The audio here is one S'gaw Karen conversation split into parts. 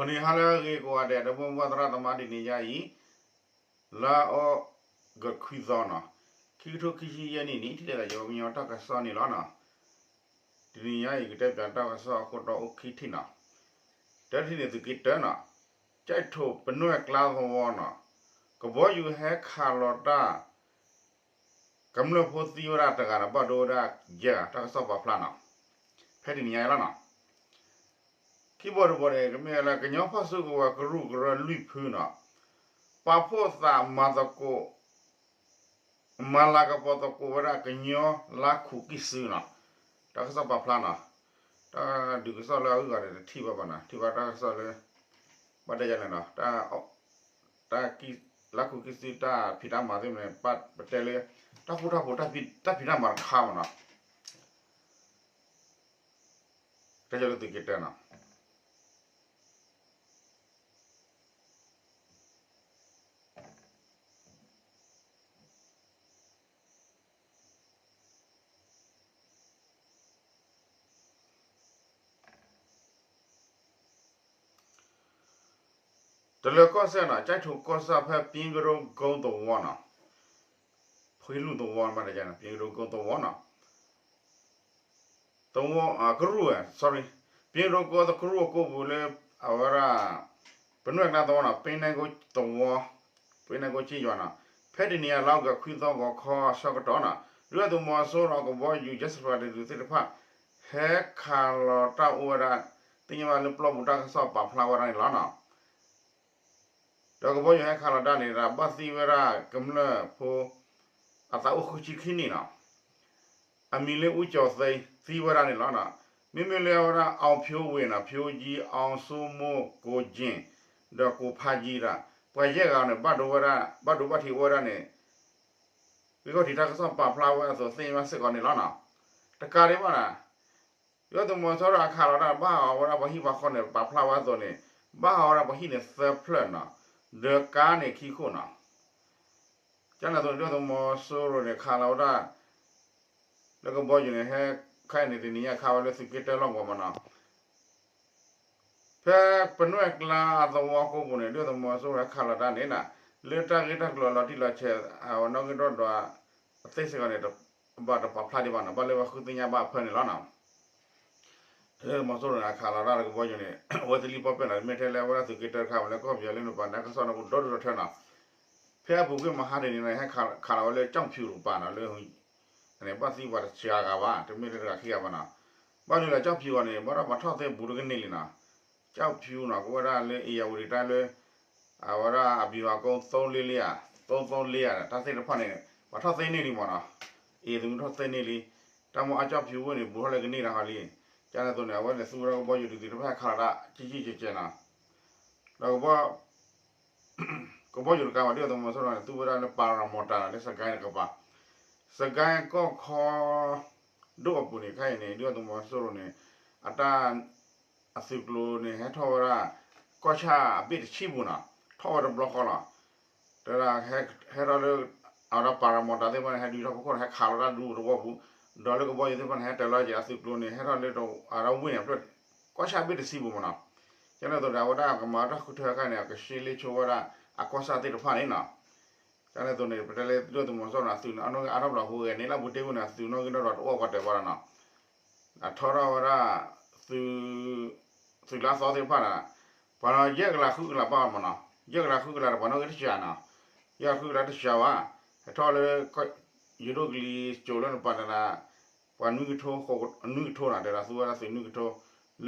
ဂီၤနံၤဟါလၢအဂ့ၤကိးဂၤဒဲး ဒီပုၢ်ဝဲၢ်သရၣ်သမါ တနံၤညါအံၤ လါအီကူးခွံသီနီၤ, ခံကထိခံဆံယဲၢ်နံၣ်န့ၣ် ထံၣ်လိာ်သးယိၤကညီတၢ်ကစီၣ်န့ၣ်လီၤနီၤ. တနံၤညါအံၤ ကတဲပၠးတၢ်ကစီၣ်အခိၣ်တီအိၣ်ခံထံၣ်နီၤ. တထံၣ်န့ၣ် သုးက့တၢနီၤ, ကၠဲးထိၣ်ပနွဲၢ်ကျါသဝီနီၤ, ကဘီယူၤဟဲခးလီၤတၢ် ကမျၢၢ်ဖိသံဝဲဒၣ်တဂၤဒီး ဘၣ်ဒိဝဲဒၣ်ယဲၢ်ဂၤ တၢ်ကစီၣ်ပာ်ဖျါနီၤ, ဖဲတနံၤညါအံၤလီၤနီၤ. ခံဘီတဘီန့ၣ် ကမ့ၢ်လၢကညီဖီၣ်စုကဝဲၤကရူၢ်ကရၢလွံၢ်ဖုနီၤ, ပာ်ဖှိၣ်သးမၤသကိး မၤလၤကပီၤသကိးဝဲဒၣ်ကညီလါခူးကံၢ်စုနီၤ, တၢ်ကစီၣ်ပာ်ဖျါနီၤ. တၢ်ဒုးကစီၣ်လၢအဂုၤအဂၤဒီးတထံၣ်ဘၣ်ဘၣ်နီၤ, ထံၣ်ဘၣ်တၢ်ကစီၣ်လၢ ဘၣ်တဲယၤလဲၣ်နီၤ, တၢ် လါခူးကံၢ်စုတၢ်ဖံးတၢ်မၤသ့ၣ်မနုၤ ပတဲလၢ တၢ်ဃူတၢ်ဖိး တၢ်ဖံးတၢ်မၤတခါမးနီၤ, တၢ်လၢသုးက့တၢနီၤ. တလၢၤကီၢ်စဲၣ်နီၤ, ကၠဲးထိၣ်ကီၢ်ဆၣ်ဖဲ ပံကဒိကုန်းသဝီနီၤ, ဖှ့လူၢ်သဝီမးတကဲနီၤ, ပံကဒိကုန်းသဝီနီၤ, သဝီ ကရူၢ်ဝဲ sorry, ပံကဒိကုန်းသကရူၢ်အကိးပူၤလၢ အဝဲဒၣ် ပနွဲၢ်ကျါသဝီနီၤ, ပ့နဲကိသဝီ, ပ့နဲကိက့ယွၤနီၤ, ဖဲတနံၤအံၤ လါအီကူးခွံသီဂီၤခီအဆၢကတီၢ်နီၤ, ဒုၣ်ဒါသုးမီၤစိရိၤအကဘီယူၤ Jet Fighter တဒုသ့ၣ်တဖၣ် ဟဲခးလီၤတၢ်အိၣ်ဝဲဒၣ် သ့ၣ်ညါဘၣ်လၢပျီပူၤတၢ်ကစီၣ်ပာ်ဖျါဝဲဒၣ်န့ၣ်လီၤနီၤ. ဒီးကဘီယူၤဟဲခးလီၤတၢ်န့ၣ်ဒီး ဘၣ်သံဝဲဒၣ်ကမျၢၢ်ဖိ အသးအိၣ်ဃုဆံခံနံၣ်နီၤ, အမံၤလၢအူကၠီၤသ့ သံဝဲဒၣ်န့ၣ်လီၤ. မ့မ့ၢ်လၢအဝဲဒၣ် အောင်ဖြိုးဝင်းနီၤ, ဖြိုးကြီး, အောင်စိုးမိုး, ကိုကျင်, ဒီးကိုဖါကြီးဒီး ပှၤယဲၢ်ဂၤန့ၣ် ဘၣ်ဒိဝဲဒၣ် ဘၣ်ဒိဘၣ်ထံးအိၣ်ဝဲဒၣ်န့ၣ် ဂ့ၢ်ခီၣ်ထံးတၢ်ကစီၣ်ပာ်ဖျါဝဲအသိးသ့ၣ်ညါဘၣ်စ့ၢ်ကီးန့ၣ်လီၤနီၤ. တကးဒံးဘၣ်နီၤ, ဒုၣ်ဒါသုးမီၤစိရိၤအခးလီၤတၢ် ဘၣ်ဟးဂီၤဝဲဒၣ်ပှၤဟံၣ်ပှၤဃီန့ၣ် ပာ်ဖျါဝဲအသိးန့ၣ် ဘၣ်ဟးဂီၤဝဲဒၣ်ပှၤဟံၣ်န့ၣ်သၢဖျၢၣ်နီၤ, ဒီးကါန့ၣ်ခံခိၣ်နီၤ. ကန့ၣ်အသိးန့ၣ် ဒုၣ်ဒါသုးမီၤစိရိၤန့ၣ် ခးလီၤဝဲဒၣ် လၢကဘီယူၤန့ၣ် ဟဲခါအံၤန့ၣ် တနံၤညါခးဝဲလၢသုးက့တၢလီၢ်ကဝီၤမးနီၤ. ဖဲပနွဲၢ်ကျါအသဝီကိးပူၤန့ၣ် ဒုၣ်ဒါသုးမီၤစိရိၤဟဲခးလီၤတၢ်န့ၣ်နီၤ, လၢတၢ်ဂ့ၢ်တၢ်ကျိၤအလီၤတံၢ်လီၤဆဲး အနီၣ်ဂံၢ်ဒီၣ်ဒွးအသ့ၣ်စ့ၢ်ကီးန့ၣ် ဘၣ်တပာ်ဖျါဒံးဘၣ်နီၤ, ဘၣ်လၢပှၤဃုသ့ၣ်ညါဘၣ်အဖၢန့ၣ်လီၤနီၤ. ဒုၣ်ဒါသုးမီၤစိရိၤန့ၣ် အခးလီၤတၢ်လၢကဘီယူၤန့ၣ် အဝဲသလံပီၣ်ပဲၣ်နီၤ, မ့ၢ်ထဲလၢအဝဲဒၣ်သုးက့တၢတခါ လၢကီၢ်ပယီၤလၢနပာ်န့ၣ် တၢ်ကစီၣ်န့ၣ် အိၣ်ဒီဒူၣ်ဒီထၢနီၤ. ဖဲအပူၤကွံာ်မဟါတနံၤန့ၣ် ဟဲခးလီၤဝဲလၢကၠီၣ်ဖၠူၣ်တပၤနီၤ, လၢ န့ၣ် ဘၣ်သံပှၤတစှၤဂၤဘၣ်, တမ့ၢ်လၢတဂၤခံဂၤဘၣ်နီၤ. ဘၣ်ဒုးလၢကၠီၣ်ဖၠူၣ်အီၤန့ၣ် ဘၣ်ဒီးပှၤထီၣ်သ့ဘူးတကန့ၢ်လံနီၤ. ကၠီၣ်ဖၠူၣ်နီၤ ကဝဲဒၣ်လၢ ဧရာဝတီတိုင်း လၢ အဝဲဒၣ်အဗျူဟာကုန်း သုံးလေးလေး သုံးသုံးလေး တၢ်သ့ၣ်တဖၣ်န့ၣ် ပှၤထီၣ်သ့န့ၢ်လံမးနီၤ. အ့ၣ် သုးမုၢ်ထီၣ်သ့န့ၢ်လံ. တၢ်မိၢ်အါကၠီၣ်ဖၠူၣ်ဝ့ၢ်န့ၣ် ဘူးထီၣ်လၢကန့ၢ်တၢ်ဟီလံ. ကန့ၣ်အသိးန့ၣ် အဝဲန့ၣ်သူဝဲဒၣ်ကဘီယူၤဒုးသ့ၣ်တဖၣ် ခးလီၤတၢ် ကကကဲကဲနီၤ. ဒီး ကဘီယူၤတကးဘၣ် ဒုၣ်ဒါသုးမီၤစိရိၤန့ၣ် သူဝဲဒၣ်လၢ paramotor လၢ စစ်ကိုင်း တကပၤ, စစ်ကိုင်း ကီၢ်ခီဒိၣ်အပူၤန့ၣ် ခဲအံၤန့ၣ် ဒုၣ်ဒါသုးမီၤစိရိၤန့ၣ် အတၢ် အသုးကျိၤန့ၣ် ဟဲထီၣ်ဝဲဒၣ် ကီၢ်ဆၣ်အဘ့ၣ်တဆံပူၤနီၤ, ထီၣ်ဝဲတဘျီဃီလီၤ. တဲဒၣ် ဟဲထီၣ်လၢ အဝဲဒၣ် paramotor သ့ၣ်တဖၣ်န့ၣ် ဟဲဒုးထီၣ်ဖီခိၣ်န့ၣ် ဟဲခးလီၤတၢ်ဒူသဝီပူၤ, ဒီးလၢကဘီယူၤသ့ၣ်တဖၣ်န့ၣ် ဟဲတၢၤလီၤက့ၤအသုးကျိၤန့ၣ် ဟဲထီၣ်လၢ အဝဲဒၣ်ဝ့ၢ်န့ၣ် ကီၢ်ဆၣ်အဘ့ၣ်တဆံပူၤမးနီၤ. ကန့ၣ်အသိးဒီး အဝဲဒၣ်ကမၤတၢ်ဃုထၢအခါန့ၣ် အကရှဲလ့ဆိဝဲဒၣ် အကီၢ်ဆၣ်သ့ၣ်တဖၣ်န့ၣ်နီၤ. ကန့ၣ်အသိးန့ၣ် ပတဲလၢဒုၣ်ဒါသုးမီၤစိရိၤန့ၣ် အသုးန့ၣ် အနီၣ်ဂံၢ်အါထီၣ်ဘျီဟူးဂဲၤန့ၣ် လၢအပူၤတ့ၢ်ဝဲန့ၣ် အသုးနီၣ်ဂံၢ်နီၣ်ဒွးတအိၣ်ပှၤတဲာ်ဘၣ်လီၤနီၤ. အထီထီၣ်ဝဲဒၣ် သုး သုးလၢအသီသ့ၣ်တဖၣ်န့ၣ် ပှၤနီၤ ယဲၢ်ကလးဃုကလးဘၣ်မးနီၤ, ယဲၢ်ကလးဃုကလးဒီး ပှၤနီၣ်ဂံၢ်တစှၤနီၤ, ယဲၢ်ကလးဃုကလးတစှၤဘၣ်, ဟဲထီၣ်လၢ ယိၤဒိၣ်ကလံၤစိးလၢနပၤန့ၣ်ဒီး ပှၤနွံကထိ နွံကထိနီၤ, တဲဒၣ်သူဝဲဒၣ်သုးနွံကထိ လၢရခၢၣ်ကီၢ်စဲၣ်န့ၣ် ခဲအံၤသုးတကလး, ဒီးတၢ်အိၣ်တဘျုးဒ်န့ၣ်နီ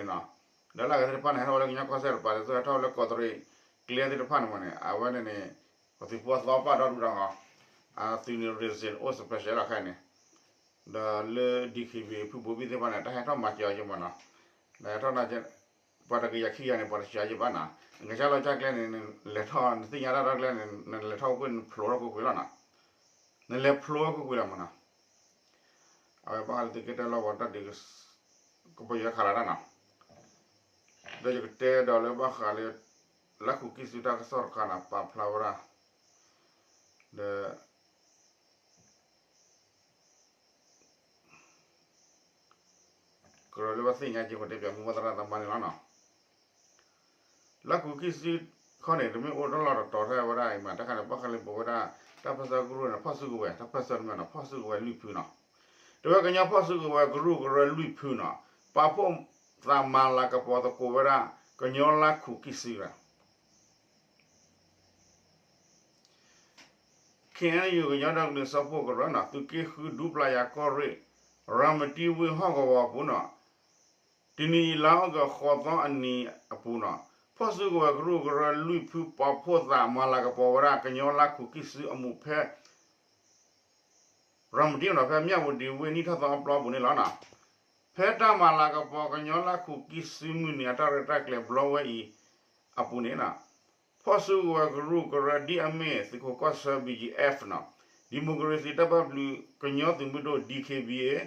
ၤ, ဒီးလၢအဂၤသ့ၣ်တဖၣ်န့ၣ် ဟဲထီၣ်ဝဲလၢကညီကီၢ်စဲၣ်တပၤ ဒ်သိးဟဲထီၣ်ဝဲလၢကီးတရံးကျဲသ့ၣ်တဖၣ်န့ၣ်မးန့ၣ် အဝဲန့ၣ်န့ၣ် ပှၤသုးဖိအသီပာ်ဒီဒူၣ်ဒီဂီၤ, အသုးန့ၣ် reason အိၣ် special လီၤခဲအံၤန့ၣ် ဒီးလၢ DKBA ဖုဘိဘံၣ်သ့ၣ်တဖၣ်န့ၣ် တၢ်ဟဲထီၣ်မၤစၢၤအီၤယဲမးနီၤ, ဒီးဟဲထီၣ် ပှၤတကယၤခံကယၤန့ၣ် ပှၤတစှၤယဲဘၣ်နီၤ, နကစၢ်လီၤကၢ်ကျဲန့ၣ် နလဲၤထီၣ် နသ့ၣ်ညါတၢ်လီၤကျဲန့ၣ် နလဲၤထီၣ်ကွ့ၢ် နဖျိထီၣ်ကွ့ၢ်ကွ့ၢ်လီၤနီၤ, နလဲၤဖျိကွ့ၢ်ကွ့ၢ်လီၤမးနီၤ, အဝဲဘၣ်ဃးလၢသုးက့တၢလီၢ်ကဝီၤတၢ်ဒုး ကဘီယူၤဟဲခးလီၤတၢ်နီၤ, ဒီးယကတဲဒီးလၢဘၣ်ဃးလၢ လါခူးကံၢ်စုတၢ်ကစီၣ်တခါန့ၣ် ပာ်ဖျါဝဲဒၣ် ဒီး က ကရၢလၢဘၣ်သ့ၣ်ညါက့ၤဃိတဲပၠးမူဘၣ်သရၣ်သမါန့ၣ်လီၤနီၤ. လါခူးကံၢ်စုခီန့ၣ် တမ့ၢ်အိၣ်တလီၢ်တတီၤထဲဝဲဒၣ်အံၤမး တၢ်ခါန့ၣ် ဘၣ်ဃးလၢပဝဲဒၣ် တၢ်ပၢဆှၢကရူၢ်န့ၣ် ဖီၣ်စုကဝဲၤ တၢ်ပၢဆှၢတမ့ၢ်နီၤ ဖီၣ်စုကဝဲၤလွံၢ်ဖုနီၤ. တဲဝဲကညီဖီၣ်စုကဝဲၤကရူၢ်ကရၢလွံၢ်ဖုနီၤ ပာ်ဖှိၣ်သးမၤလၤကပီၤသကိးဝဲဒၣ် ကညီလါခူးကံၢ်စု ခ့ၣ်အဲၣ်ယူၣ် ကညီဒီကလုာ်စၢဖှိၣ်ကရၢနီၤ သုးက့ဃု ဒူပျၤယၤကီၢ်ရ့ၣ် ရၤမတံဝ့ၢ်ဟီၣ်ကဝီၤအပူၤနီၤ, တနံၤအံၤ လါအီကူး ဃိးသီအနံၤအပူၤနီၤ, ဖီၣ်စုကဝဲၤကရူၢ်ကရၢလွံၢ်ဖု ပာ်ဖှိၣ်သးမၤလၤကပီၤဝဲဒၣ် ကညီလါခူးကံၢ်စုအမူးဖဲ ရၤမတံနီၤ ဖဲမၠၣ်ဝတံၤဝ့ၢ် နံၣ်ထီၣ်သီအပျီအပူၤန့ၣ်လီၤ. ဖဲတၢ်မၤလၤကပီၤ ကညီလါခူးကံၢ်စုမုၢ်နံၤ အတၢ်ရဲၣ်တၢ်ကျဲၤဘျီဝဲအံၤအပူၤန့ၣ် ဖီၣ်စုကဝဲၤကရူၢ်ကရၢ ဒ်အမ့ၢ်သုးခိးကီၢ်ဆၢ ဘီၣ်ကၠံၣ်အဲၣ်ဖ်နီၤ, ဒံၣ်မိၣ်ကရ့စံၣ်တၢ်ဘၣ်ဘျုးကညီသုးမုၢ်ဒိၣ် ဒံၣ်ခ့ၣ်ဘံၣ်အ့ၣ်,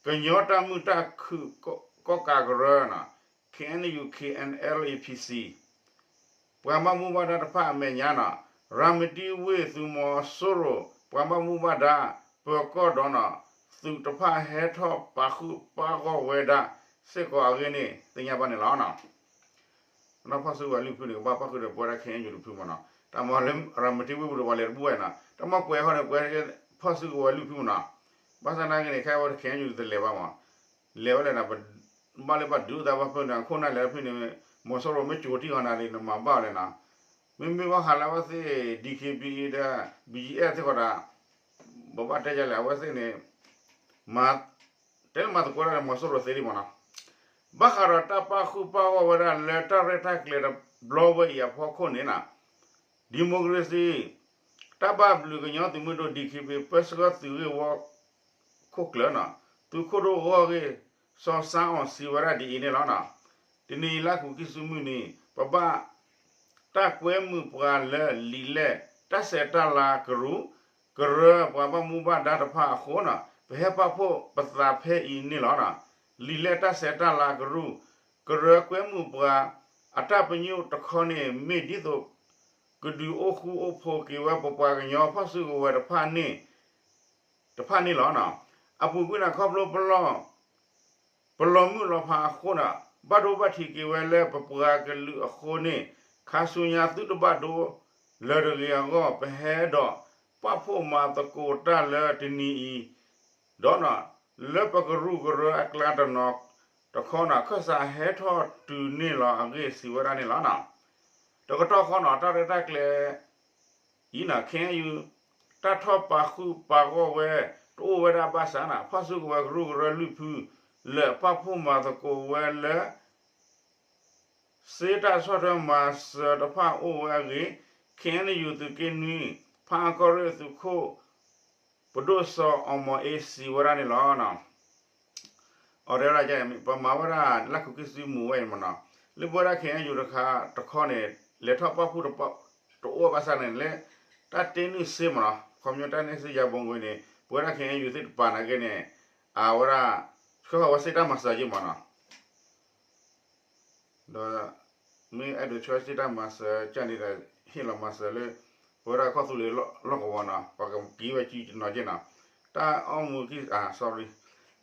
ကညီတၢ်မုာ်တၢ်ခုၣ်ကီၣ်ကးကရၢနီၤ, ခ့ၣ်အဲၣ်ယူၣ် ခ့ၣ်အဲၣ်အဲၣ်လ်အ့ၣ် ပီၣ်စံၣ်, ပှၤဘၣ်မူဘၣ်ဒါတဖၣ်အမဲာ်ညါနီၤ, ရၤမတံဝ့ၢ်သုးမီၤစိရိၤ ပှၤဘၣ်မူဘၣ်ဒါ ပၢၤကီၢ်ဒီးနီၤ, သုးတဖၣ်ဟဲထီၣ်ပာ်ဃုာ်ပာ်ဂီၢ်ဝဲဒၣ်စ့ၢ်ကီးအဂ့ၢ်န့ၣ် သ့ၣ်ညါဘၣ်န့ၣ်လီၤ. နီၤဖီၣ်စုကဝဲၤလွံၢ်ဖုန့ၣ် ကဘၣ်ပၣ်ဃုာ်ဒီးပဝဲဒၣ် ခ့ၣ်အဲၣ်ယူၣ်တဖုမ့ၢ်နီၤ, တၢ်မၤလၢရၤမတံဝ့ၢ်ပူၤဒီးပှၤလဲၤတဘူၣ်ဝဲနီၤ, တၢ်မၤပှဲၤအဃိန့ၣ် ပှဲၤဖီၣ်စုကဝဲၤလွံၢ်ဖုမ့ၢ်နီၤ, ဘၣ်ဆၣ်နာ်က့န့ၣ် ခဲအံၤဝဲဒၣ် ခ့ၣ်အဲၣ်ယူၣ်တလဲၤဘၣ်မး, လဲၤဝဲလဲၣ်နီၤ, ဘၣ်လၢပှၤဒုးအိၣ်သးဘၣ်ဖဲန့ၣ် ခိၣ်နၢ်လဲၤဖဲန့ၣ် မီၤစိရိၤမ့ၢ်ကၠိၤတံၢ်ဃီနၤလံ နမၤဘၣ်အီၤလဲၣ်နီၤ, မ့မ့ၢ်ဘၣ်ဃးလၢအဝဲသ့ၣ် ဒံၣ်ခ့ၣ်ဘံၣ်အ့ၣ်ဒီး ဘီၣ်ကၠံၣ်အဲၣ်သ့ၣ်ဃီဒီး ဘၣ်ဘၣ်တဲယလဲၣ် အဝဲသ့ၣ်န့ၣ် မၤ တဲလၢမၤသကိးတၢ်ဒီးမီၤစိရိၤသ့ဒံးမ့ၢ်နီၤ, ဘၣ်ဃးဒီးတၢ်ပာ်ဃုာ်ပာ်ဂီၢ်ဝဲဒၣ်လၢတၢ်ရဲၣ်တၢ်ကျဲၤတဘျီဝဲအံၤအဖီခိၣ်န့ၣ်နီၤ, ဒံၣ်မိၣ်ကရ့စံၣ် တၢ်ဘၣ်ဘျုးကညီသုးမုၢ်ဒိၣ် ဒံၣ်ခ့ၣ်ဘံၣ် ပၢဆှၢသုးဂ့ၢ်ဝီခိၣ်ကျၢၢ်နီၤ, သုးခိၣ်ဒိၣ်ဂီၢ်ဂ့ၢ် စီၤစါအီၤ စံးဝဲဒၣ်ဒ်အံၤန့ၣ်လီၤ. တနံၤအံၤလါခူးကံၢ်စုမုၢ်နံၤ ပဘၣ် တၢ်ကွဲမုာ်ပှၤလၢလံာ်လဲၢ် တၢ်ဆဲးတၢ်လၤကရူၢ် ကရၢ ပှၤဘၣ်မူဘၣ်ဒါတဖၣ်အဃိနီၤ ပဟဲပာ်ဖှိၣ်ပသးဖဲအံၤန့ၣ်လီၤ. လံာ်လဲၢ်တၢ်ဆဲးတၢ်လၤကရူၢ် ကရၢကွဲမုာ်ပှၤ အတၢ်ပညိၣ်တခီန့ၣ် မ့ၢ်ဒ်သိး ကဒုးအိၣ်ဃူအိၣ်ဖိးက့ၤဝဲပပှၤကညီဖီၣ်စုကဝဲၤတဖၣ်န့ၣ် တဖၣ်န့ၣ်လီၤ. အပူၤကွံာ်န့ၣ် ခီဖျိ ပလီၤမုၢ်လီၤဖးအဃိန့ၣ် ဘၣ်ဒိဘၣ်ထံးက့ၤဝဲလၢပပှၤကလုာ်အဃိန့ၣ် ခါဆူညါသုတဘၣ်ဒိလၢၤတဂ့ၤအဂီၢ် ပဟဲဒီးပာ်ဖှိၣ်မၤသကိးတၢ်လၢတနံၤအံၤ ဒီး လၢပကရူၢ်ကရၢအကျါတနီၤတခီန့ၣ် ခၢၣ်စးဟဲထီၣ်တုၤန့ၢ်လီၤအဂ့ၢ် စံးဝဲဒၣ်န့ၣ်လီၤ. တကတီၢ်ဃီန့ၣ် တၢ်ရဲၣ်တၢ်ကျဲၤ အံၤန့ၣ် ခ့ၣ်အဲၣ်ယူၣ် တၢ်ထီၣ်ပာ်ဃုာ်ပာ်ဂီၢ်ဝဲ တအိၣ်ဝဲဒၣ်ဘၣ်ဆၣ်န့ၣ် ဖီၣ်စုကဝဲၤကရူၢ်ကရၢလွံၢ်ဖု လၢအပာ်ဖှိၣ်မၤသကိးဝဲလၢ စ့တၢ်ဆီၣ်ထွဲမၤစၢၤတဖၣ်အိၣ်ဝဲအဂ့ၢ် ခ့ၣ်အဲၣ်ယူၣ်သုးက့နွံ ဖးအၣ်ကီၢ်ရ့ၣ်သုးခိၣ် ပဒိၣ်စီၤအီမီၤအ့ စံးဝဲဒၣ်န့ၣ်လီၤ. အဝဲဒၣ် ပမၤဝဲဒၣ်လၢခူးကံၢ်စုမုၢ်ဝဲအံၤမ့ၢ်နီၤ, လၢပဝဲဒၣ် ခ့ၣ်အဲၣ်ယူၣ်တခါတခီန့ၣ် လဲၤထီၣ်ပာ်ဖှိၣ်တအိၣ်ဘၣ်ဆၣ်န့ၣ် လၢတၢ်တ့နုာ်စ့မ့ၢ်နီၤ, ခီပညီတၢ်န့ၢ်စ့ယၤဘိကွံာ်န့ၣ် ပဝဲဒၣ် ခ့ၣ်အဲၣ်ယူၣ်သ့ၣ်တဖၣ်နာ်က့န့ၣ် အဝဲဒၣ် ဆှၢဃီၤဝဲစ့တၢ်မၤစၢၤက့မ့ၢ်နီၤ ဒီး မ့ၢ်အဲၣ်ဒိးဆှၢစ့တၢ်မၤစၢၤကန့ၣ်ဒီး ဟ့ၣ်လီၤမၤစၢၤလၢ ပဝဲဒၣ်ကီၢ်သူလ့ၤလီၢ်ကဝီၤနီၤ ပှၤကက့ၤဝဲကံကနီၤက့နီၤ, တၢ်အိၣ်မူကံၢ် sorry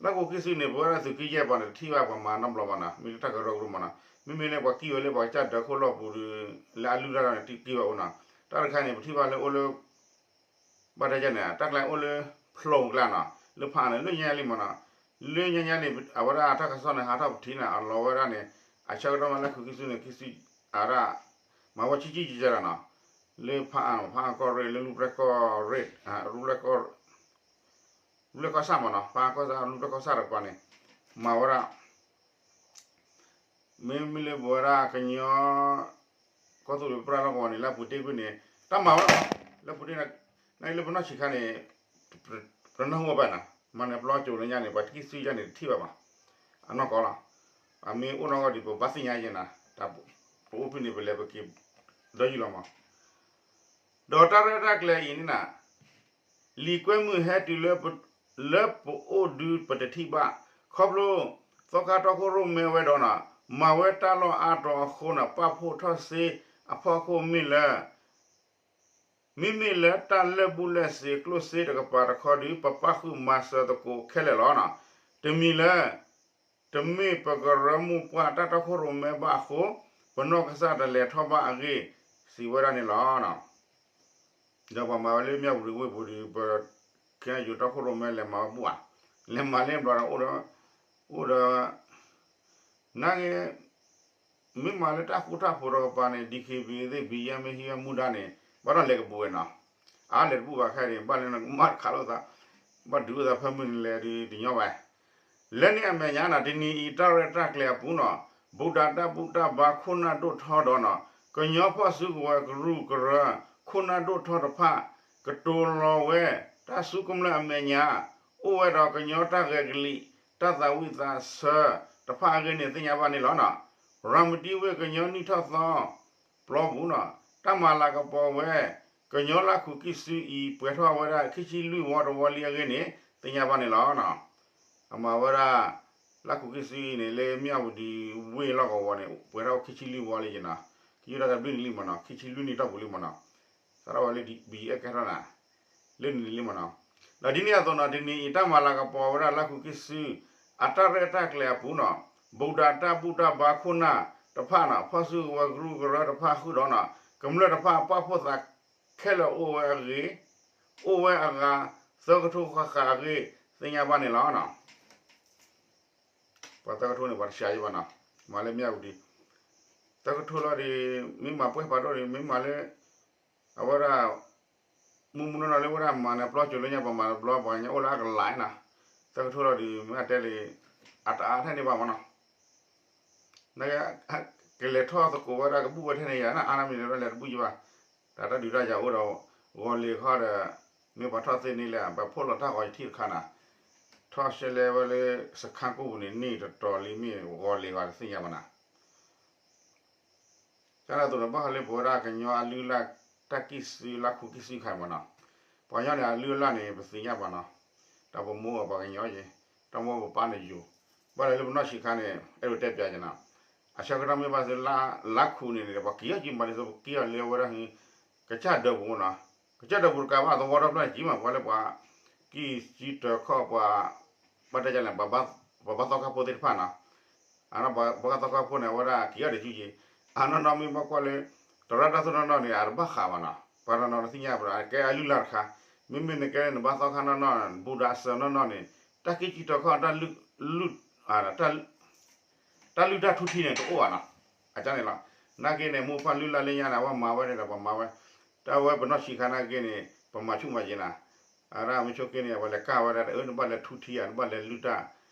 လၢခူးကံၢ်စုန့ၣ် ပဝဲဒၣ်သုးက့ယဲၢ်ပှၤန့ၣ် တထံၣ်ဘၣ်ပှၤမၤနီတဘျီဘၣ်နီၤ, မ့ၢ်လၢတၢ်ကရၢကရိမ့ၢ်နီၤ, မ့မ့ၢ်လၢပှၤကံၢ်ဝဲလၢပှၤကစၢ်ဒၢးခိၣ်လီၢ်ပူၤဒီး လၢအလုၢ်လၢ်လီၤန့ၣ် တံၢ်က့ဘၣ်အိၣ်နီၤ, တၢ်တခါန့ၣ် ပထံၣ်ဘၣ်လၢအိၣ်လၢ ဘၣ်တဲကန့ၣ် တၢ်ကျါအိၣ်လၢ ဖျိကျါနီၤ လၢဖးအါန့ၣ် လၢညါလံမ့ၢ်နီၤ, လၢညါညါန့ၣ် အဝဲဒၣ်တၢ်ကစီၣ်န့ၣ် ဟးထီၣ်ပထံၣ်န့ၣ် အလီၤဝဲဒၣ်န့ၣ် အဆၢကတီၢ်မးလၢခူးကံၢ်စုန့ၣ် ကံၢ်စု အဝဲဒၣ် မၤဝဲကၠံကၠံကၠဲလီၤနီၤ, လၢဖးအါ ဖးအါကီၢ်ရ့ၣ် လၢလူၢ်ပျဲၢ်ကီၢ်ရ့ၣ် လူၢ်ပျဲၢ်ကီၢ်ဆၣ်မ့ၢ်နီၤ ဖးအါကီၢ်ဆၣ် လူၢ်ပျဲၢ်ကီၢ်ဆၣ်တကပၤန့ၣ် မၤဝဲဒၣ် မ့မ့ၢ်လၢပဝဲဒၣ်ကညီ ကီၢ်သူလ့ၤပရၢလီၢ်ကဝီၤန့ၣ် လၢအပူၤတ့ၢ်ကွံာ်န့ၣ် တၢ်မၤဝဲလီၤ, လၢပူၤတ့ၢ်န့ၣ် နလၢပနီၢ်ဆံးခါန့ၣ် ပနၢ်ဟူဘၣ်နီၤ, မၤန့ၣ်ပျီကၠိလၢညါန့ၣ် ပှၤတကံၢ်စုယါန့ၣ်တထံၣ်ဘၣ်ဘၣ်, အနီၢ်ကီၢ်လီၤ, အမ့ၢ်အိၣ်နီၢ်ကီၢ်ဒံး ပဘၣ်သ့ၣ်ညါယဲနီၤ, တၢ်ပအိၣ်ဖဲန့ၣ် ပလဲၤပက့ၤ ဒီးယံာ်လီၤမး ဒီးတၢ်ရဲၣ်တၢ်ကျဲၤအံၤန့ၣ်နီၤ လံာ်ကွဲမုာ်ဟဲတုၤလၢပအိၣ်ဒုပတထံၣ်ဘၣ်, ခီဖျိ သီခါတီခိၣ်ရိၣ်မဲဝဲဒီးနီၤ မၤဝဲတၢ်လီၢ်အါတီၤအဃိန့ၣ် ပာ်ဖှိၣ်ထီၣ်စ့အဖီခိၣ်မ့ၢ်လၢ မ့မ့ၢ်လၢတၢ်လၢာ်ဘူၣ်လၢာ်စ့ၤကျိၣ်စ့တကပၤတခီဒီး ပပာ်ဃုာ်မၤစၢၤသကိးခဲလၢာ်လီၤ. တမံၤလၢ တမ့ၢ်ပကရၢမိၢ်ပှၢ်တၢ်တီခိၣ်ရိၣ်မဲဘၣ်အဃိ, ပနီၢ်ကစၢ်တလဲၤထီၣ်ဘၣ်အဂ့ၢ် စံးဝဲဒၣ်န့ၣ်လီၤ. ဒီးပှၤမၤဝဲလၢမၠၣ်ဝတံၤဝ့ၢ်ပူၤဒီး ပ ခဲအံၤယိၤတီခိၣ်ရိၣ်မဲလဲၤမၤဝဲဘူၣ်ဧါ, လဲၤမၤလၢဘျီဒီးအိၣ်ဒီး, အိၣ်ဒီး နာ်က့ မ့ၢ်မၤလၢတၢ်ဃူတၢ်ဖိးတကပၤန့ၣ် DKBA သ့ၣ် ဘံယဲၢ်မ့ၢ်ဟံးဝဲမူဒါန့ၣ် ဘၣ်ဒီးလဲၤကဘူးဝဲနီၤ, အါလဲၤတဘူးဘၣ်ခဲအံၤန့ၣ် ဘၣ်လၢနကမၣ်တခးလိာ်သး, ဘၣ်ဒုးအိၣ်သးဖၢမုၢ်နံၤလဲၤဒုးတညီဘၣ်. လၢန့ၣ်အမဲာ်ညါနီၤ တနံၤအံၤတၢ်ရဲၣ်တၢ်ကျဲၤအပူၤနီၤ, ဘူးဒးတၢ်ဘူၣ်တၢ်ဘါခိၣ်နၢ်ဒိၣ်ထီဒီးနီၤ, ကညီဖီၣ်စုကဝဲၤကရူၢ်ကရၢ ခိၣ်နၢ်ဒိၣ်ထီတဖၣ် ကတိၤလီၤဝဲ တၢ်စုကမျၢၢ်အမဲာ်ညါ, အိၣ်ဝဲဒီးကညီတၢ်ဂဲၤကလံၣ် တၢ်သးဝံၣ်သးဆၢတဖၣ်အဂ့ၢ်န့ၣ် သ့ၣ်ညါဘၣ်န့ၣ်လီၤနီၤ. ရၤမတံဝ့ၢ်ကညီနံၣ်ထီၣ်သီ ပျီပူၤနီၤ, တၢ်မၤလၤကပီၤဝဲ ကညီလၢ်ခူးကံၢ်စုအံၤ ပှဲၤထီၣ်ဝဲဒၣ်ခံဆံလွံၢ်ဝီတဝီလံအဂ့ၢ်န့ၣ် သ့ၣ်ညါဘၣ်န့ၣ်လီၤ. အမၤဝဲဒၣ် လၢ်ခူးကံၢ်စုအံၤန့ၣ် လၢမၠၣ်ဝတံၤဝ့ၢ်လီၢ်ကဝီၤန့ၣ် ပှဲၤထီၣ်ခံဆံလွံၢ်ဝီလံက့နီၤ, ခံဆံလွံၢ်တဘျုးနံၣ်လံမ့ၢ်နီၤ, ခံဆံလွံၢ်နံၣ်တီၢ်ပူၤလံမ့ၢ်နီၤ, စးထီၣ်ဝဲလၢ ဘံယဲၢ်ကဲထီၣ်နၤ လၢနံၤလံမ့ၢ်နီၤ. ဒီးဒ်န့ၣ်အသိးနီၤ တနံၤအံၤတၢ်မၤလၤကပီၤဝဲဒၣ်လၢ်ခူးကံၢ်စု အတၢ်ရဲၣ်တၢ်ကျဲၤအပူၤနီၤ, ဘူးဒးတၢ်ဘူၣ်တၢ်ဘါခိၣ်နၢ်တဖၣ်နီၤ ဖီၣ်စုကဝဲၤကရူၢ်ကရၢတဖၣ်ဃုာ်ဒီးနီၤ ကမျၢၢ်တဖၣ်ပာ်ဖှိၣ်သးခဲလၢာ်အိၣ်ဝဲအဂ့ၢ်, အိၣ်ဝဲအဂၤ သၢကထိဃၣ်ဃၣ်အဂ့ၢ် သ့ၣ်ညါဘၣ်န့ၣ်လီၤ. ပှၤသၢကထိန့ၣ် ပှၤတစှၤယံဘၣ်နီၤ, မၤလၢမၠၣ်ဝတံၤ သၢကထိလီၤဒီး မ့ၢ်မၤပှဲၢ်ဖးဒိၣ်ဒီး မ့ၢ်မၤလၢ အဝဲဒၣ် မုၢ်မုၢ်နီၢ်နီၢ်လၢဝဲဒၣ်မၤနၢၤပျီကၠိလၢညါ ပှၤမၤတဘျီ ပှၤကညီအိၣ်လၢအကလၤနီၤ, သၢကထိလီၤဒီး မ့ၢ်အတဲလံ အတအါထဲန့ၣ်ဘၣ်မ့ၢ်နီၤ, န ကလဲၤထီၣ်သကိးဝဲဒၣ်ကဘူၣ်ဝဲထဲန့ၣ် ယၤနအါနမံၤန့ၣ်ဒီးလဲၤတဘူၣ်ယံဘၣ်, တၢ်တၢ်ဒုးတၢ်ယၤအိၣ်ဒီး ဂီၤလ့ၤခီဒီး မ့ၢ်ပှၤထီၣ်သ့န့ၣ်လဲၣ် ပှၤဖီၣ်လီၤတၢ်ဂီၤယထံၣ်တခါနၤ, ထီၣ်ရှဲလဲဝဲလၢ စခါကိၢ်ပူၤန့ၣ် န့ၢ်တတီၤလံမ့ၢ်ဂီၤလ့ၤဂီၤတသ့ၣ်ညါဘၣ်နၤ ကန့ၣ်အသိးန့ၣ် ဘၣ်ဃးလၢပဝဲဒၣ်ကညီအလုၢ်အလၢ် တၢ်ကံၢ်စုလၢ်ခူးကံၢ်စုခါမ့ၢ်နီၤ, ပှၤကညီန့ၣ် အလုၢ်အလၢ်န့ၣ် ပသ့ၣ်ညါဘၣ်နီၤ, တၢ်ပမိၢ်ပှၤကညီယ့ၣ်, တၢ်မိၢ်ပပၢ်န့ၣ်ယိၤ, ဘၣ်လၢလၢပနီၢ်ဆံးခါန့ၣ် အဲၣ်ဒိးတဲပျးက့ၤနီၤ, အဆၢကတီၢ်မ့ၢ်ဘၣ်သုလၢ်ခူးန့ၣ်န့ၣ် ပှၤက့ၤအီၣ်ကံမၤဒ်သိးပက့ၤအီၤလၢဝဲဒၣ် ကစၢ်ဒၢးပူၤမ့ၢ်နီၤ, ကစၢ်ဒၢးပူၤတကးဘၣ်သဝီဒီဖျၢၣ်န့ၣ် ကံမၤပှၤလၢပှၤ ကံၢ်စုတၢခီၣ်ပှၤ ဘၣ်တဲလဲၣ် ပှၤဘါသီခါဖိသ့ၣ်တဖၣ်နီၤ, အဘါသီခါဖိန့ၣ် အဝဲဒၣ်က့ၤအီၣ်ဒီးစုယ့ၣ်, အနီၢ်နီၢ်မ့ၢ်ဘၣ်ကွၢ်လၢ တရၣ်တၢ်သိၣ်နီၢ်နီၢ်န့ၣ် အတဘၣ်ဃးဘၣ်နီၤ, ပှၤနီၢ်နီၢ်တသ့ၣ်ညါဘၣ်ဒီး ကဲအလုၢ်အလၢ်တခါ, မ့မ့ၢ်နကဲလၢနဘါသီခါနီၢ်နီၢ် ဘူးဒးစၢၤနီၢ်နီၢ်န့ၣ် တၢ်ကံၢ်စုတၢခီၣ် တၢ်လုၢ် တၢ်လုၢ်တၢ်ထူထံန့ၣ် တအိၣ်ဘၣ်နီၤ, အကန့ၣ်လီၤ, နာ်က့န့ၣ် မိၢ်ပၢ်လုၢ်လၢ်လၢညါန့ၣ် အဝဲမၤဝဲန့ၣ်ဒီးပမၤဝဲ, တၢ်ဝဲပနီၢ်ဆံးခါနာ်က့န့ၣ် ပမၤဆူၣ်မၤယ့ၤနၤ, အဒၣ်မ့ၢ်ဆိက့န့ၣ် အဝဲလဲၤကၢ်ဝဲဒၣ် အၢ နဘၣ်လဲၤထူထံဧါ နဘၣ်လဲၤလုၢ်တၢ်,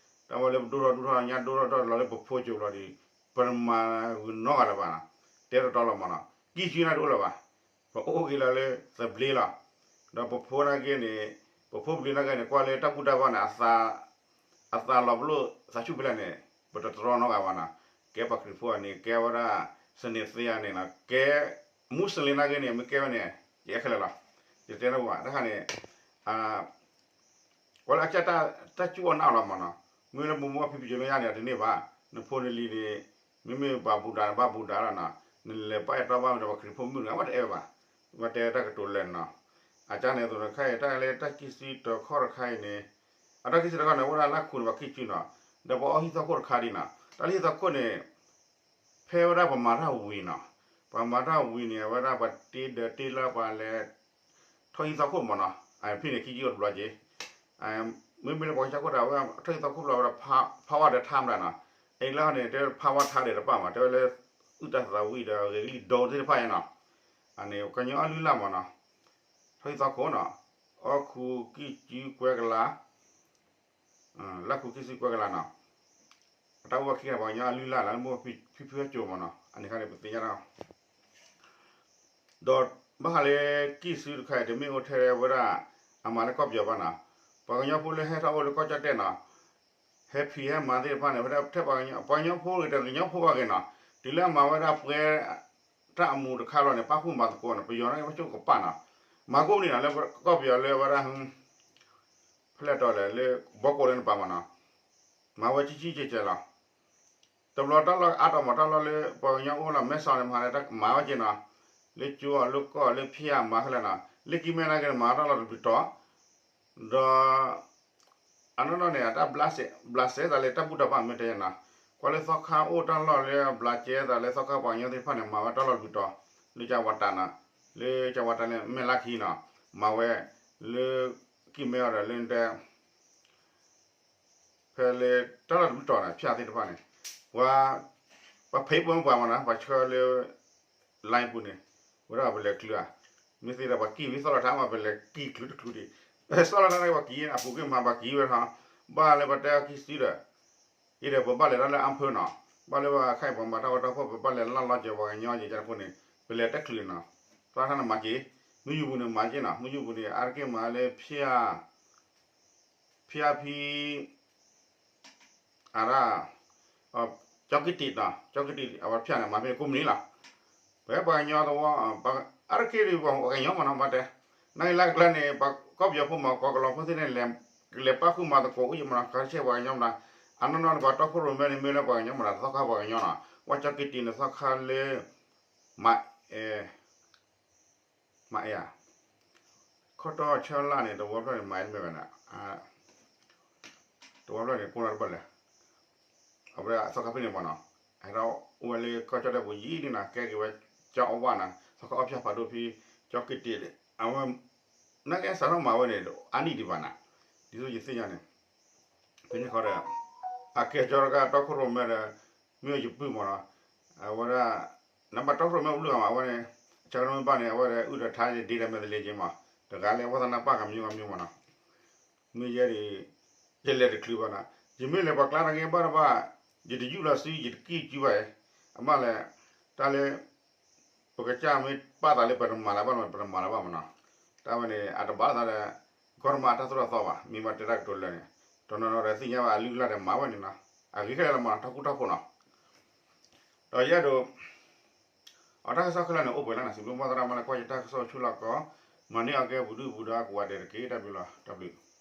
တၢ်ဝဲလၢပဒိၣ်ထီၣ်ဒိၣ်ထီၣ်ညါဒိၣ်ထီၣ်ဒိၣ်ထီၣ်လီၤလၢပဖိကၠိဘျီဒီး ပတမၤဂုာ်နီတဂၤလၢၤဘၣ်နီၤ, တဲတတီလီၤမ့ၢ်နီၤ, ကံၢ်စုန့ၣ်တအိၣ်လၢၤဘၣ်, ပအိၣ်က့ၤလီၤလၢသဘျ့လီၤ, ဒီးပဖိနာ်က့န့ၣ် ပဖိပလံၤနာ်က့န့ၣ် ကွၢ်လၢတၢ်ဘူၣ်တၢ်ဘါန့ၣ် အသးလီၤပလိာ်သးဆူၣ်ဖဲလဲၣ်န့ၣ် ပတတြီနီတဂၤဘၣ်နီၤ, ကဲပှၤခရံာ်ဖိအန့ၣ် ကဲဝဲဒၣ် စနေသ့အန့ၣ်နီၤ, ကဲ မူစလ့ၣ်နာ်က့န့ၣ် မ့ၢ်ကဲဝဲန့ၣ် ယအဲၣ်ခဲလၢာ်လီၤ, ယတဲနီၢ်ပှၤတခါန့ၣ် ကွၢ်လၢအကစၢ်တၢ်စူၣ်အီၣ်နၢ်အီၣ်လီၤမ့ၢ်နီၤ, မ့ၢ်လၢပမိၢ်ပၢ်ဖံဖုကၠိလၢညါန့ၣ် တန့ၢ်ဘၣ်, နဖိနလံၤန့ၣ် မ့မ့ၢ်ဘၣ်ဘူးဒးန့ၣ် ဘၣ်ဘူးဒးလီၤနီၤ, နလဲၤဘၣ်အဲၣ်တီဘၣ်မ့ၢ်ဒီးပှၤခရံာ်ဖိမုၣ်တဂၤဘၣ်တအဲၣ်ဘၣ်, ဘၣ်တဲတၢ်ကတိၤလၢာ်နီၤ, အကန့ၣ်အသိးန့ၣ် ခဲအံၤတၢ်လၢတၢ်ကံၢ်စုတၢခီၣ်တခါအံၤန့ၣ်, အတၢ်ကံၢ်စုတၢခီၣ်န့ၣ် အိၣ်ဝဲဒၣ်လၢ်ခူးန့ၣ် ပှၤကံၢ်စုနီၤ, ဒီးပှၤအီၣ်ဟံၣ်သီခိၣ်တခါဒံးနီၤ, တၢ်လၢဟံၣ်သီခိၣ်န့ၣ် ဖဲဝဲဒၣ်ပမၤတၢ်ဝံၤနီၤ, ပှၤမၤတၢ်ဝံၤန့ၣ် အဝဲဒၣ်ပှၤတ့ဒၢးတ့လၢပှၤလဲၤ ထီၣ်ဟံၣ်သီခိၣ်မ့ၢ်နီၤ, ဖဲန့ၣ်ခံဆံအိၣ်တဘျီက့ၤ, မ့မ့ၢ်လၢပှၤကစၢ်ခိၣ်တၢ်ဝဲ ထီၣ်ဟံၣ်သီခိၣ်ဘျီဝဲဒၣ် ဖးဝါဒီးထါမတၤနီၤ, အံၤလၢန့ၣ် တဲဖးဝါထါဒီးတပၣ်မး တဲဝဲလၢ အုၣ်တၢ်သးဝံၣ်ဒီးဂဲၤကလံၣ်ဒိသ့ၣ်တဖၣ်ညါနီၤ, အန့ၣ် ကညီအလုၢ်အလၢ်မ့ၢ်နီၤ, ထီၣ်ဟံၣ်သီခိၣ်နီၤ, အီၣ်ခူးကံၢ်စုကွဲကလး လၢ်ခူးကံၢ်စုကွဲကလးနီၤ, အတၢ်အိၣ်ဝဲခံဂၤန့ၣ် ပှၤကညီအလုၢ်အလၢ်လၢမိၢ်ဖံဖုဟဲကၠိမ့ၢ်နီၤ, အန့ၣ်ခါန့ၣ် ပသ့ၣ်ညါနီၤ, ဒီးဘၣ်ဃးလၢကံၢ်စုတခါအံၤ တမ့ၢ်အိၣ်ထဲဝဲဒၣ် အမၤလၢကီၢ်ပယီၤဘၣ်နီၤ, ပှၤကညီဖိလၢဟဲထီၣ်အိၣ်လၢကီၢ်ကၠီၣ်တဲၣ်နီၤ, ဟဲဖံးဟဲမၤသ့ၣ်တဖၣ်န့ၣ် ဝဲဒၣ်ထဲပှၤကညီဖိဂ့ၤ တကညီဖိဘၣ်ဂ့ၤနီၤ, တုၤလၢအမၤဝဲဒၣ်ပှဲၤ တၢ်အမူးတခါလီၤန့ၣ် ပၣ်ဃုာ်မၤသကိးန့ၣ် ပယီၤန့ၣ် ပှၤကၠိကပာ်နီၤ, မၤကိးမုၢ်နံၤနီၤ လၢကီၢ်ပယီၤလၢဝဲဒၣ် ဖဲလဲၣ်တီၤလဲၣ် လၢဘီကီးလၢနပၤမးနီၤ, မၤဝဲကၠံကၠံကဲးကဲးလီၤ, တဘျီတၢ်လီၢ်အါတီၤမး တၢ်လီၢ်လၢပှၤကညီအိၣ်လီၤ မဲဆီးန့ၣ် မၤဝဲက့ၤနီၤ, လၢကၠိအလၢကီၢ်လၢဖၠၣ်မၤခဲလၢာ်နီၤ, လၢကံမဲနာ်က့န့ၣ် မၤတၢ်လီၢ်တဘျုးတီၤ, ဒီး အနီၢ်နီၢ်န့ၣ် အတၢ်ဘျးစဲသးလၢတၢ်ဘူၣ်တၢ်ဘါမ့ၢ်တဲယဲနီၤ, ကွၢ်လၢသီခါအိၣ်တၢ်လီၢ်လၢအဘျးစဲသးလၢသီခါပှၤကညီသ့ၣ်တဖၣ်န့ၣ် မၤဝဲတၢ်လီၢ်တပူၤတီၤ, လၢကဝၤတးနီၤ, လၢကဝၤတးလၢမဲၢ်လါခံနီၤ, မၤဝဲ, လၢ, ကံၢ်မဲအီၤဒီးလၢတဲ ဖဲလၢတၢ်လီၢ်တပူၤတီၤန့ၣ် ဖၠၣ်သ့ၣ်တဖၣ်န့ၣ်, ပှၤ, ပှၤဖံးပိာ်မုၣ်ပှၤမနီၤ ပှၤဆှၢလၢ, လၢပူၤန့ၣ်, ဝဲဒၣ်ပလဲၤချုးဧါ, မ့ၢ်သ့ဒီးပှၤကံၢ်ဝံၤသီၣ်လီၤထါမး ပလဲၤကံၢ်ချုးတချုးဒံး, သီၣ်လီၤထါန့ၣ်ပှၤကံၢ်အပူၤက့ၤမး ပှၤကံၢ်ဝဲထီၣ်, ဘၣ်လၢပှၤတဲအခံစုဒီး, အံၤဒီးပဘၣ်လဲၤတၢ်လၢအါဖၢနီၤ, ဘၣ်လၢပှၤခဲအံၤပှၤမၤတၢ်ဂီၤတၢ်ဖီၣ် ပဘၣ်လဲၤလၢလီၤကၠီၤပှၤကညီက့ၤကၢ်တခိၣ်န့ၣ်, ပလဲၤတချုးနီၤ, သီၣ်လီၤထါန့ၣ်မၤက့ၤ, မုၢ်ယူပူၤန့ၣ်မၤက့ၤနီၤ မုၢ်ယူပူၤန့ၣ် အါတက့ၢ်မၤလၢဖၠၣ် ဖၠၣ်ဖံ အရၣ်, ကၠီကံတံးနီၤ ကၠီကံတံး အဝဲဖၠၣ်န့ၣ် မၤဖဲကိးမုၢ်နံၤလီၤ, ပဝဲပှၤကညီသဝီ, အါတက့ၢ်ဒ်ပှၤကညီမနီၤ ဘၣ်တဲ, နာ်က့လၢကလါန့ၣ် ပှၤကီၢ်ပယီၤဖိမး ကီၢ်ကလီၤဖိသ့ၣ်န့ၣ်, လဲၤပၣ်ဃုာ်မၤသကိးအိၣ်ယံၤမနီၤ ခါဆဲပှၤကညီမနီၤ, အနီၢ်နီၢ်န့ၣ် ပှၤတီခိၣ်ရိၣ်မဲန့ၣ် မ့ၢ်လၢပှၤကညီမနီၤ သီခါပှၤကညီနီၤ, ဝဲကၠီကံတံးန့ၣ် သီခါလၢ, မး, မးအဲၣ်ဧါ, ခီတီၢ်ဆၢလၢ်န့ၣ် တဝီဖျၢၣ်န့ၣ် မၤအဲၣ်တမ့ၢ်ဘၣ်န့ၣ်, တဝီဖျၢၣ်န့ၣ် ကိးနီတဘၣ်လဲၣ်, အဝဲဒၣ်သီခါဖဲန့ၣ်မနီၤ, ဟဲထီၣ်အိၣ်ဝဲလၢကီၢ်ကၠီၣ်တဲၣ်ပူၤယံာ်န့ၣ်နီၤ ကဲက့ၤဝဲကၠီအီၣ်ဝၣ်နီၤ သီခါအီၣ်ဖၠၣ်ဖးဒိၣ်ဖဲ, ကၠီကံတံးန့ၣ် အဝဲ, နာ်က့စးထီၣ်မၤဝဲန့ၣ် အါနံၣ်ဒံးဘၣ်နီၤ, ဒ်သိးယသ့ၣ်ညါန့ၣ် ဖဲန့ၣ်ဃီဒီး, အကဲကၠီတဂၤတီခိၣ်ရိၣ်မဲဒီး, မ့ၢ်ယပုၢ်မနီၤ, အဝဲဒၣ်, နဘၣ်တီခိၣ်ရိၣ်မဲအိၣ်ဘျုးဂၤမး အဝဲန့ၣ်, ဆၢကတီၢ်မ့ၢ်ဘၣ်န့ၣ် အဝဲဒၣ်အုၣ်ဒီးထါယဒ့ဒီးမဲာ်သလ့က့ၤမး, တဂၤလၢအဝဲသနာ်ပၢ်ကမၠိကမၠိမနီၤ, မ့ၢ်ယဲဒၣ်, ယလဲၤတချုးဘၣ်နီၤ, ယမ့ၢ်လဲၤပှၤကျါတဂ့ၤဘၣ်တဘၣ်, ယတယူၢ်လီၤစု ယတကံၢ်ကၠူဘၣ်အံၤ, အမ့ၢ်လဲၣ်, တၢ်လၢ ပကစၢ်မ့ၢ်ပာ်သးလၢပတမၤလၢၤဘၣ်မး ပတမၤလၢၤဘၣ်မနီၤ, တၢ်ဝဲန့ၣ် အတဘၣ်သးဒီး, ကီၢ်တမၤအတၢ်သိၣ်တၢ်သီဘၣ် မ့ၢ်ဘၣ်တဲတၢ်ကတိၤလၢာ်န့ၣ်, တနီၤနီၤဒီးသ့ၣ်ညါဘၣ်အလုၢ်အလၢ်ဒီးမၤဝဲန့ၣ်နီၤ, အဂ့ၤခဲလၢာ်လီၤမနီၤ တၢ်ဃူတၢ်ဖိးနီၤ, ဒီးယအဲၣ်ဒိး အတၢ်ကစီၣ်ခဲလၢာ်န့ၣ် အိၣ်ပှဲၤလၢနၤ စံးဘျုးမီၢ်သရၣ်မၤလၢကွၢ်ယတၢ်ကစီၣ်ဆူလီၢ်ကီး, မၤန့ၢ်အီၤကဲပူၤဒုၣ်ပူၤဒါကိးဂၤဒဲးတက့ၢ် တၢ်ဘျုးလီၤ တၢ်ဘျုး